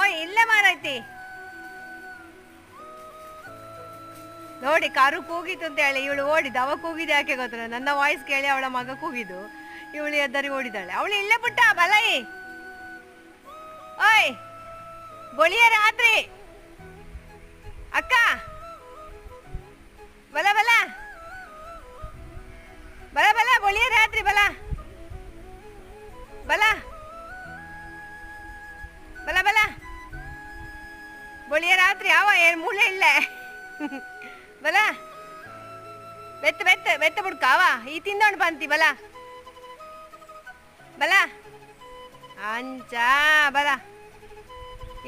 ಓಯ್, ಇಲ್ಲೇ ಮಾರೈತಿ ನೋಡಿ. ಕಾರು ಕೂಗಿತು ಅಂತ ಹೇಳಿ ಇವಳು ಓಡಿದ್ದು. ಅವ ಕೂಗಿದ್ದು ಯಾಕೆ ಗೊತ್ತಿಲ್ಲ. ನನ್ನ ವಾಯ್ಸ್ ಕೇಳಿ ಅವಳ ಮಗ ಕೂಗಿದ್ದು. ಇವಳು ಎದ್ದರಿ ಓಡಿದಾಳೆ. ಅವಳು ಇಲ್ಲೇ ಪುಟ್ಟ ಬಲೈ. ಓಯ್, ಬೊಳಿಯ ರಾತ್ರಿ ಅಕ್ಕ, ಬಲ ಬಲ ಬಲ ಬಲ, ಬೊಳಿಯ ರಾತ್ರಿ, ಬಲ ಬಲ ಬಲ ಬಲ, ಬೊಳಿಯ ರಾತ್ರಿ. ಅವ ಏನು ಮೂಳೆ ಇಲ್ಲ. ಬಲ ಬೆತ್ತ ಬೆತ್ತ ಬೆತ್ತ ಬುಡ್ಕ ಅವ ಈ ತಿಂದೋಣ ಬಂತಿ. ಬಲ ಬಲ ಅಂಚ ಬಲ.